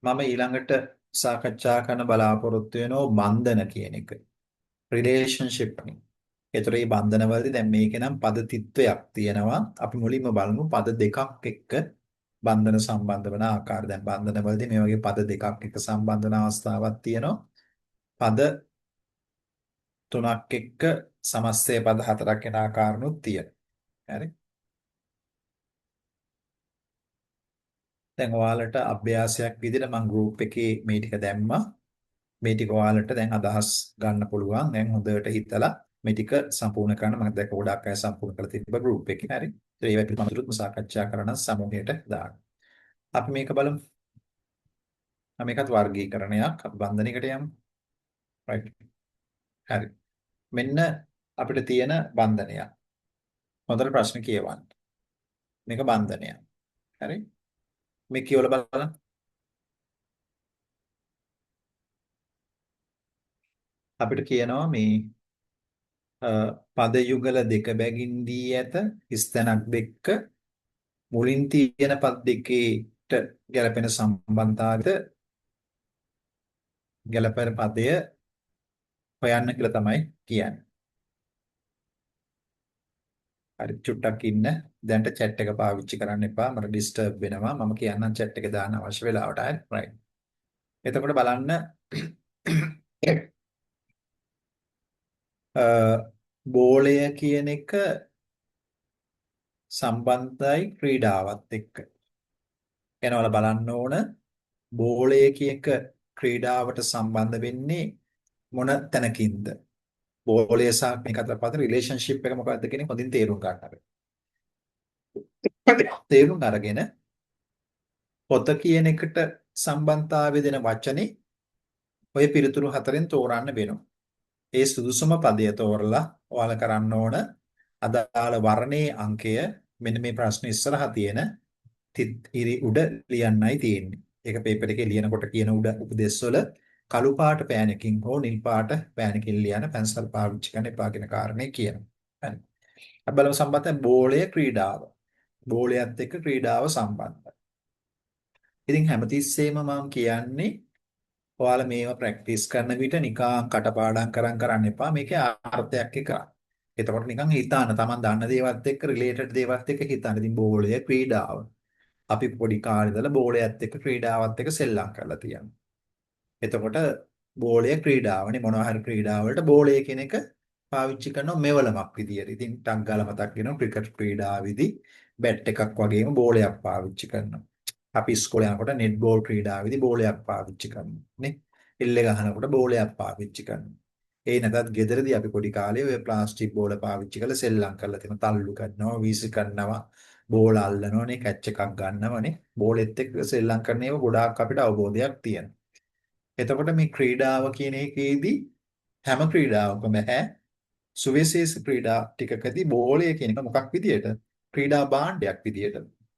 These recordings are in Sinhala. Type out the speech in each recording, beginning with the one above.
මම ඊළඟට සාකච්ඡා කරන බලාපොරොත්තු වෙනෝ බන්ධන කියන එක. රිලේෂන්ෂිප් එක. ඒතර මේ බන්ධන වලදී දැන් මේකේ නම් පද තිත්වයක් තියෙනවා. අපි මුලින්ම බලමු පද දෙකක් එක්ක බන්ධන සම්බන්ධ වන ආකාරය. දැන් බන්ධන වලදී මේ වගේ පද දෙකක් එක්ක සම්බන්ධ වන අවස්ථාවක් තියෙනවා. පද තුනක් එක්ක සමස්තය පද හතරක් වෙන ආකාරනුත් තියෙනවා. හරි. දැන් ඔයාලට අභ්‍යාසයක් විදිහට මම ගෲප් එකේ මේ ටික දැම්මා. මේ ටික ඔයාලට දැන් අදහස් ගන්න පුළුවන්. දැන් හොඳට හිතලා මේ ටික සම්පූර්ණ කරන්න මම දැක්ක ගොඩාක් අය සම්පූර්ණ කරලා තිබ්බ ගෲප් එකේ. හරි. ඒත් ඒවා පිළිබඳව සාකච්ඡා කරන සමූහයට දාන්න. අපි මේක බලමු. මේකත් වර්ගීකරණයක්. අපි බන්ධනයකට යමු. රයිට්. හරි. මෙන්න අපිට තියෙන බන්ධනයක්. හොඳට ප්‍රශ්න කියවන්න. මේක බන්ධනයක්. හරි. මේ කියවලා බලන්න. අපිට කියනවා මේ පද යුගල දෙක බැගින් දී ඇත හිස්තැනක් දෙක මුලින් තියෙන පද දෙකේට ගැලපෙන සම්බන්ධතාවයට ගැලපෙන පදය හොයන්න කියලා තමයි කියන්නේ. හරි චුට්ටක් ඉන්න. දැන්ට චැට් එක පාවිච්චි කරන්න එපා. මට ඩිස්ටර්බ් වෙනවා. මම කියන්නම් චැට් එක දාන්න අවශ්‍ය වෙලාවට. හරි. රයිට්. එතකොට බලන්න බෝලය කියන එක සම්බන්ධයි ක්‍රීඩාවත් එක්ක. එනවල බලන්න ඕන බෝලය කියන එක ක්‍රීඩාවට සම්බන්ධ වෙන්නේ මොන තැනකින්ද? බෝලය සහ මේක අතර පවතින රිලේෂන්ෂිප් එක මොකක්ද කියන එක හොඳින් තේරුම් ගන්න අපි. තේරුම් අරගෙන පොත කියන එකට සම්බන්ධතාවය දෙන වචනේ ඔය පිළිතුරු හතරෙන් තෝරන්න වෙනවා. ඒ සුදුසුම පදය තෝරලා ඔයාලා කරන්න ඕන අදාළ වර්ණයේ අංකය මෙන්න මේ ප්‍රශ්න ඉස්සරහා තියෙන තිත් ඉරි උඩ ලියන්නයි තියෙන්නේ. ඒක පේපර් එකේ ලියනකොට කියන උඩ උපදේශ වල කළු පාට පෑනකින් හෝ නිල් පාට පෑනකින් ලියන පැන්සල් පාවිච්චි කරන්න එපා කියන කාරණේ කියනවා. හරි. අපි බලමු සම්බන්ධ බෝලය ක්‍රීඩාව. බෝලයත් එක්ක ක්‍රීඩාව සම්බන්ධයි. ඉතින් හැමතිස්සෙම මම කියන්නේ ඔයාලා මේවා ප්‍රැක්ටිස් කරන විට නිකන් කටපාඩම් කරන් කරන්න එපා. මේකේ අර්ථයක් එක්ක කරන්න. එතකොට නිකන් හිතන්න තමන් දන්න දේවත් එක්ක රිලේටඩ් දේවත් එක්ක හිතන්න. ඉතින් බෝලය ක්‍රීඩාව. අපි පොඩි කාලේ ඉඳලා බෝලයත් එක්ක ක්‍රීඩාවත් එක්ක සෙල්ලම් කරලා තියෙනවා. එතකොට බෝලය ක්‍රීඩාවනේ මොනවා හරි ක්‍රීඩාවලට බෝලය කියන එක පාවිච්චි කරනවා මෙවලමක් විදියට. ඉතින් ටක් ගාලා මතක් වෙනවා ක්‍රිකට් ක්‍රීඩාවේදී බැට් එකක් වගේම බෝලයක් පාවිච්චි කරනවා. අපි ඉස්කෝලේ යනකොට නෙට් බෝල් ක්‍රීඩාවේදී බෝලයක් පාවිච්චි කරනවා නේ. එල්ල ගහනකොට බෝලයක් පාවිච්චි කරනවා. ඒ නැතත් ගෙදරදී අපි පොඩි කාලේ ඔය ප්ලාස්ටික් බෝල පාවිච්චි කරලා සෙල්ලම් කරලා තියෙනවා. තල්ලු කරනවා, වීසි කරනවා, බෝල අල්ලනවා නේ, කැච් එකක් ගන්නවා නේ. බෝලෙත් එක්ක සෙල්ලම් කරන ඒවා ගොඩාක් අපිට අවබෝධයක් තියෙනවා. එතකොට මේ ක්‍රීඩාව කියන එකේදී හැම ක්‍රීඩාවකම සුවිශේෂ ක්‍රීඩා ටිකකදී බෝලය කියන එක මොකක් විදියට? ක්‍රීඩා භාණ්ඩයක් විදියට.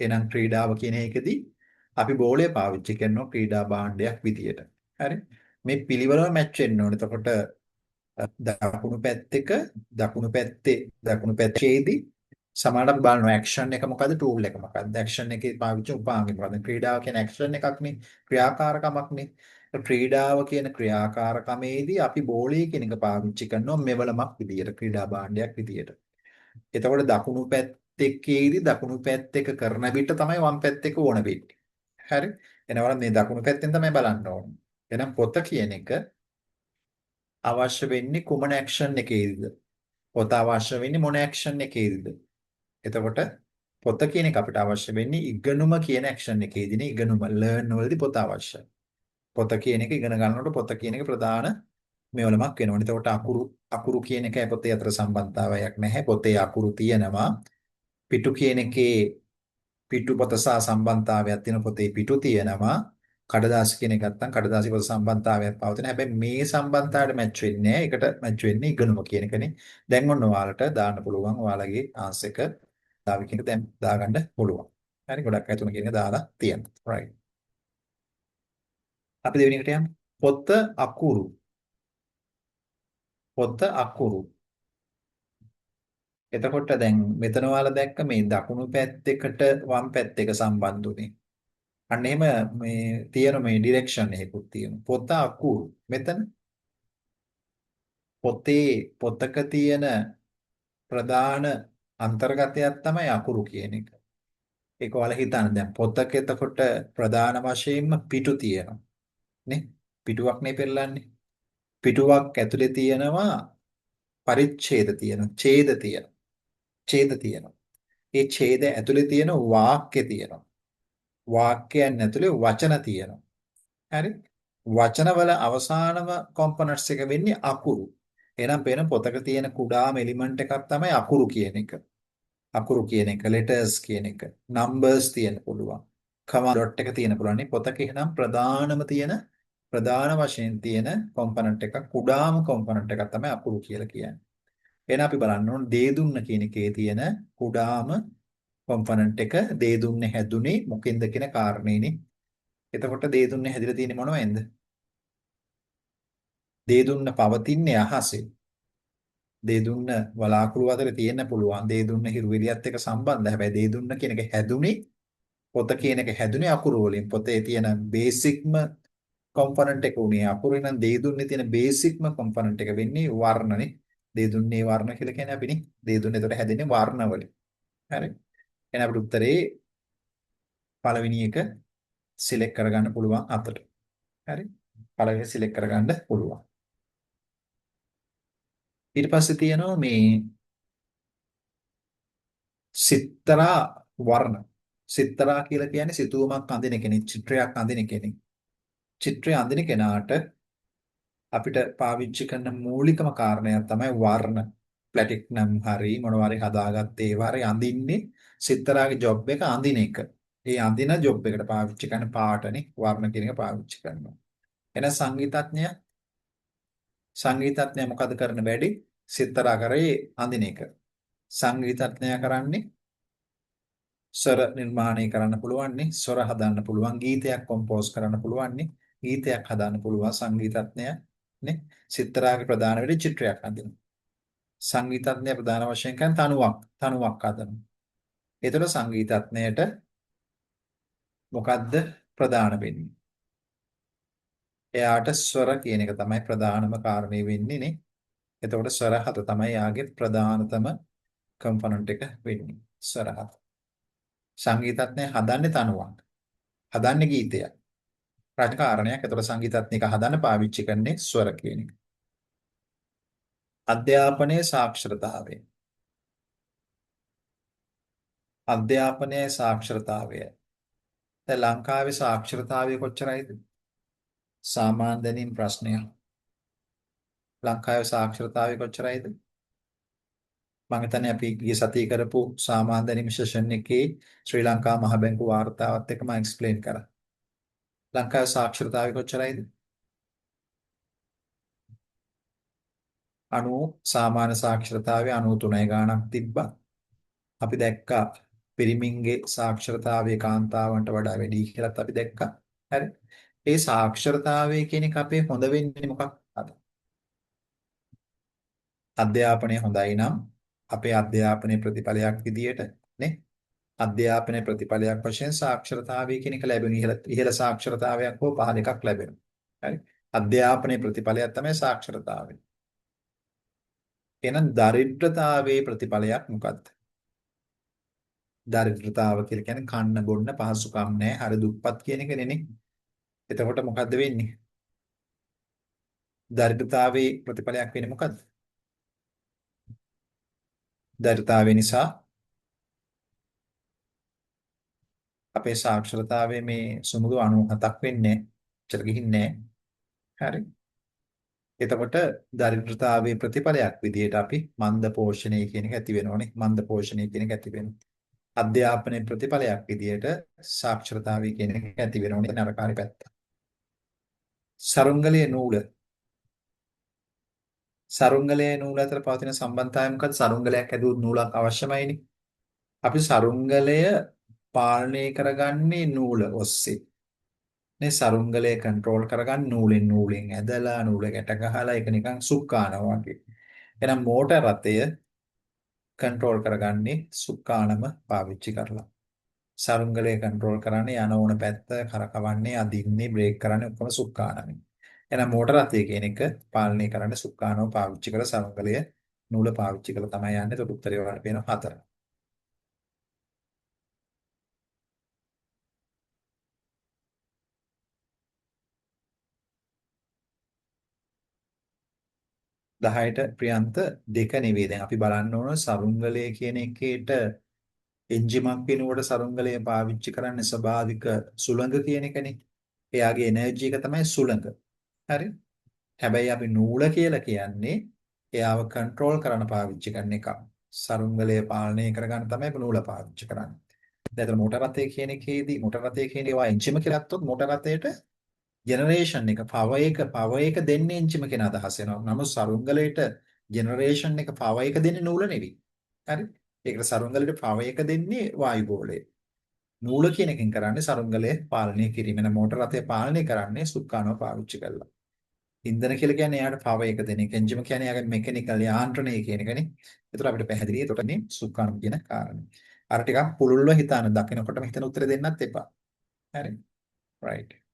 එහෙනම් ක්‍රීඩාව කියන එකේදී අපි බෝලය පාවිච්චි කරනවා ක්‍රීඩා භාණ්ඩයක් විදියට. හරි. මේ පිළිවෙලම මැච් වෙන්න ඕනේ. එතකොට දකුණු පැත්තක දකුණු පැත්තේදී සමහරවිට අපි බලනවා ඇක්ෂන් එක මොකද්ද ටූල් එක මොකද්ද? ඇක්ෂන් එකේ පාවිච්චි උපාංගය මොකද්ද? ක්‍රීඩාව කියන ඇක්ෂන් එකක් නේ, ක්‍රියාකාරකමක් නේ. ක්‍රීඩාව කියන ක්‍රියාකාරකමේදී අපි බෝලය කියන එක පාවිච්චි කරනවා මෙවලමක් විදියට, ක්‍රීඩා භාණ්ඩයක් විදියට. එතකොට දකුණු පැත්තේදී දකුණු පැත්ත එක කරන විට තමයි වම් පැත්ත එක ඕන වෙන්නේ. හරි. එනවනම් මේ දකුණු පැත්තෙන් තමයි බලන්න ඕන. එහෙනම් පොත කියන එක අවශ්‍ය වෙන්නේ කුමන ඇක්ෂන් එකේදීද? පොත අවශ්‍ය වෙන්නේ මොන ඇක්ෂන් එකේදීද? එතකොට පොත කියන එක අපිට අවශ්‍ය වෙන්නේ ඉගෙනුම කියන ඇක්ෂන් එකේදීනේ. ඉගෙනුම ලර්න් වලදී පොත අවශ්‍යයි. පොත කියන එක ඉගෙන ගන්නකොට පොත කියන එක ප්‍රධාන මෙවලමක් වෙනවා. එතකොට අකුරු කියන එකයි පොතේ අතර සම්බන්ධතාවයක් නැහැ. පොතේ අකුරු තියෙනවා. පිටු කියන එකේ පිටු පොත සහ සම්බන්ධතාවයක් තියෙන පොතේ පිටු තියෙනවා. කඩදාසි කියන එක නැත්තම් කඩදාසි පොත සම්බන්ධතාවයක් පවතින. හැබැයි මේ සම්බන්ධතාවයට මැච් වෙන්නේ නැහැ. ඒකට මැච් වෙන්නේ ඉගෙනුම කියන එකනේ. දැන් ඔන්න ඔයාලට දාන්න පුළුවන් ඔයාලගේ ආන්සර් එක දාවි කියන එක දැන් දාගන්න පුළුවන්. හරි, ගොඩක් අය තුන කියන එක දාලා තියෙනවා. රයිට්. අපි දෙවෙනි එකට යමු. පොත අකුරු. පොත අකුරු. එතකොට දැන් මෙතන ඔයාලා දැක්ක මේ දකුණු පැත්තකට වම් පැත්ත එක සම්බන්ධ උනේ. අන්න එහෙම මේ තියෙන මේ ඩිරෙක්ෂන් එකකුත් තියෙනවා. පොත අකුරු. මෙතන පොතේ පොතක තියෙන ප්‍රධාන අන්තර්ගතයක් තමයි අකුරු කියන එක. ඒක ඔයාලා හිතන්න දැන් පොතක එතකොට ප්‍රධාන වශයෙන්ම පිටු තියෙනවා. නේ? පිටුවක් නේ පෙරලන්නේ. පිටුවක් ඇතුලේ තියෙනවා පරිච්ඡේද තියෙනවා, ඡේද තියෙනවා. ඡේද තියෙනවා. ඒ ඡේද ඇතුලේ තියෙන වාක්‍ය තියෙනවා. වාක්‍යයන් ඇතුලේ වචන තියෙනවා. හරි? වචනවල අවසානම කොම්පොනන්ට්ස් එක වෙන්නේ අකුරු. එහෙනම් පේන පොතක තියෙන කුඩාම එලිමන්ට් එකක් තමයි අකුරු කියන එක. අකුරු කියන එක, ලෙටර්ස් කියන එක, නම්බර්ස් තියෙන්න පුළුවන්. කමා ඩොට් එක තියෙන්න පුළුවන්. නේ පොතක එහෙනම් ප්‍රධානම තියෙන ප්‍රධාන වශයෙන් තියෙන කොම්පොනන්ට් එකක් කුඩාම කොම්පොනන්ට් එකක් තමයි අකුරු කියලා කියන්නේ. එහෙනම් අපි බලන්න ඕන දේ දුන්න කියන එකේ තියෙන කුඩාම කොම්පොනන්ට් එක දේ දුන්නේ හැදුනේ මොකෙන්ද කියන කාරණේනේ. එතකොට දේ දුන්නේ හැදිලා තියෙන්නේ මොනවෙන්ද? දේ දුන්න පවතින්නේ අහසේ. දේ දුන්න වලාකුළු අතර තියෙන්න පුළුවන්. දේ දුන්න හිරු එළියත් එක්ක සම්බන්ධ. හැබැයි දේ දුන්න කියන එක හැදුනේ පොත කියන එක හැදුනේ අකුරු වලින්. පොතේ තියෙන බේසික්ම කොම්පොනන්ට් එක උනේ අකුරු. නම් දේ දුන්නේ තියෙන බේසික්ම කොම්පොනන්ට් එක වෙන්නේ වර්ණනේ. දේ දුන්නේ වර්ණ කියලා කියන්නේ අපිනේ. දේ දුන්නේ එතකොට හැදෙන්නේ වර්ණ වලින්. හරි. එහෙනම් අපිට උත්තරේ පළවෙනි එක සිලෙක්ට් කරගන්න පුළුවන් අතට. හරි. පළවෙනි සිලෙක්ට් කරගන්න පුළුවන්. ඊට පස්සේ තියෙනවා මේ සිත්තරා වර්ණ. සිත්තරා කියලා කියන්නේ සිතුවමක් අඳින කෙනෙක්, චිත්‍රයක් අඳින කෙනෙක්. චිත්‍රය අඳින කෙනාට අපිට පාවිච්චි කරන මූලිකම කාරණයක් තමයි වර්ණ. ප්ලැටිනම් හරි මොනවා හරි හදාගත්ත ඒවා හරි අඳින්නේ සිත්තරාගේ ජොබ් එක අඳින එක. ඒ අඳින ජොබ් එකට පාවිච්චි කරන පාටනේ වර්ණ කියන එක පාවිච්චි කරනවා. එහෙනම් සංගීතඥයා සංගීතඥයා මොකද කරන වැඩේ? සිත්තරා කරේ අඳින එක. සංගීතඥයා කරන්නේ ස්වර නිර්මාණය කරන්න පුළුවන් නේ, ස්වර හදන්න පුළුවන්, ගීතයක් කොම්පෝස් කරන්න පුළුවන් නේ, ගීතයක් හදන්න පුළුවන් සංගීතඥයා නේ. සිත්තරාගේ ප්‍රධාන වැඩේ චිත්‍රයක් අඳිනවා. සංගීතඥයා ප්‍රධාන වශයෙන් කරන්නේ තනුවක් තනුවක් හදනවා. ඒතර සංගීතඥයට මොකද්ද ප්‍රධාන වෙන්නේ? එයාට ස්වර කියන එක තමයි ප්‍රධානම කාරණේ වෙන්නේ නේ. එතකොට ස්වර හත තමයි යාගේ ප්‍රධානතම කම්පොනන්ට් එක වෙන්නේ. ස්වර හත. සංගීතඥයා හදන්නේ තනුවක්. හදන්නේ ගීතයක්. රචන කාරණයක්. එතකොට සංගීතඥයෙක් හදන්න පාවිච්චි කරන්නේ ස්වර කියන එක. අධ්‍යාපනයේ සාක්ෂරතාවය. අධ්‍යාපනයේ සාක්ෂරතාවය. දැන් ලංකාවේ සාක්ෂරතාවය කොච්චරයිද? සාමාන්‍ය දැනීම් ප්‍රශ්නයක්. ලංකාවේ සාක්ෂරතාවය කොච්චරයිද? මම හිතන්නේ අපි ගිය සතියේ කරපු සාමාන්‍ය දැනීම් සෙෂන් එකේ ශ්‍රී ලංකා මහ බැංකු වාර්තාවත් එක්ක මම එක්ස්ප්ලেইন කරා. ලංකාවේ සාක්ෂරතාවය කොච්චරයිද? 90 සාමාන්‍ය සාක්ෂරතාවය 93 ගාණක් තිබ්බා. අපි දැක්කා පිරිමින්ගේ සාක්ෂරතාවය කාන්තාවන්ට වඩා වැඩි කියලාත් අපි දැක්කා. හරි. ඒ සාක්ෂරතාවය කියන එක අපේ හොඳ වෙන්නේ මොකක්ද? අධ්‍යාපනය හොඳයි නම් අපේ අධ්‍යාපනයේ ප්‍රතිඵලයක් විදියට නේ අධ්‍යාපනයේ ප්‍රතිඵලයක් වශයෙන් සාක්ෂරතාවය කියන එක ලැබෙන ඉහළ ඉහළ සාක්ෂරතාවයක් හෝ පහළ එකක් ලැබෙනවා. හරි. අධ්‍යාපනයේ ප්‍රතිඵලයක් තමයි සාක්ෂරතාවය. එහෙනම් දරිද්‍රතාවයේ ප්‍රතිඵලයක් මොකද්ද? දරිද්‍රතාව කියලා කියන්නේ කන්න බොන්න පහසුකම් නැහැ, හරි දුප්පත් කියන එක නේ. එතකොට මොකද්ද වෙන්නේ? දරිද්‍රතාවයේ ප්‍රතිඵලයක් වෙන්නේ මොකද්ද? දරිද්‍රතාවය නිසා අපේ සාක්ෂරතාවයේ මේ සුමුදු 97ක් වෙන්නේ නැහැ. එච්චර ගිහින් නැහැ. හරි. එතකොට දරිද්‍රතාවයේ ප්‍රතිඵලයක් විදිහට අපි මන්ද පෝෂණය කියන එක ඇති වෙනවනේ. මන්ද පෝෂණය කියන එක ඇති වෙනවා. අධ්‍යාපනයේ ප්‍රතිඵලයක් විදිහට සාක්ෂරතාවය කියන එක ඇති වෙනවනේ නරකාරී පැත්ත. සරුංගලයේ නූල. සරුංගලයේ නූල අතර පවතින සම්බන්ධතාවය මොකද්ද? සරුංගලයක් හැදුවොත් නූලක් අවශ්‍යමයිනේ. අපි සරුංගලය පාලනය කරගන්නේ නූල ඔස්සේ. නේ සරුංගලය කන්ට්‍රෝල් කරගන්න නූලෙන් නූලෙන් ඇදලා නූල ගැට ගහලා ඒක නිකන් සුක්කානවා වගේ. එහෙනම් මෝටර් රථය කන්ට්‍රෝල් කරගන්නේ සුක්කානම පාවිච්චි කරලා. සරුංගලය කන්ට්‍රෝල් කරන්නේ යන ඕන පැත්ත කරකවන්නේ අදින්නේ බ්‍රේක් කරන්නේ ඔක්කොම සුක්කානමින්. එහෙනම් මෝටර රථය කියන එක පාලනය කරන්නේ සුක්කානම පාවිච්චි කරලා සරුංගලය නූල පාවිච්චි කරලා තමයි යන්නේ. එතකොට උත්තරේ ඔයාලට පේනවා 4. 10ට ප්‍රියන්ත 2 නෙවෙයි. දැන් අපි බලන්න ඕන සරුංගලය කියන එකේට එන්ජිමක් වෙනුවට සරුංගලය පාවිච්චි කරන්නේ ස්වභාවික සුළඟ කියන එකනේ. එයාගේ එනර්ජි එක තමයි සුළඟ. හරි? හැබැයි අපි නූල කියලා කියන්නේ එයාව කන්ට්‍රෝල් කරන්න පාවිච්චි කරන එකක්. සරුංගලය පාලනය කරගන්න තමයි අපි නූල පාවිච්චි කරන්නේ. දැන් අතන මෝටර් රථය කියන එකේදී මෝටර් රථය කියන ඒවා එන්ජිම කියලා ගත්තොත් මෝටර් රථයට ජෙනරේෂන් එක පවර් එක දෙන්නේ එන්ජිම කියන අදහස එනවා. නමුත් සරුංගලයට ජෙනරේෂන් එක පවර් එක දෙන්නේ නූල නෙවෙයි. හරි? ඒකට සරුංගලයට පවර් එක දෙන්නේ වායු ගෝලය. නූල කියන එකෙන් කරන්නේ සරුංගලය පාලනය කිරීම. එන මෝටර් රථය පාලනය කරන්නේ සුක්කානව පාවිච්චි කරලා. ඉන්ධන කියලා කියන්නේ එයාට පවර් එක දෙන එක. එන්ජිම කියන්නේ එයාගේ මෙකැනිකල් යාන්ත්‍රණය කියන එකනේ. ඒතර අපිට පැහැදිලි. ඒතකොට මේ සුක්කානව කියන කාරණේ. අර ටිකක් පුළුල්ව හිතාන දකිනකොටම හිතන උත්තර දෙන්නත් එපා. හරි. Right.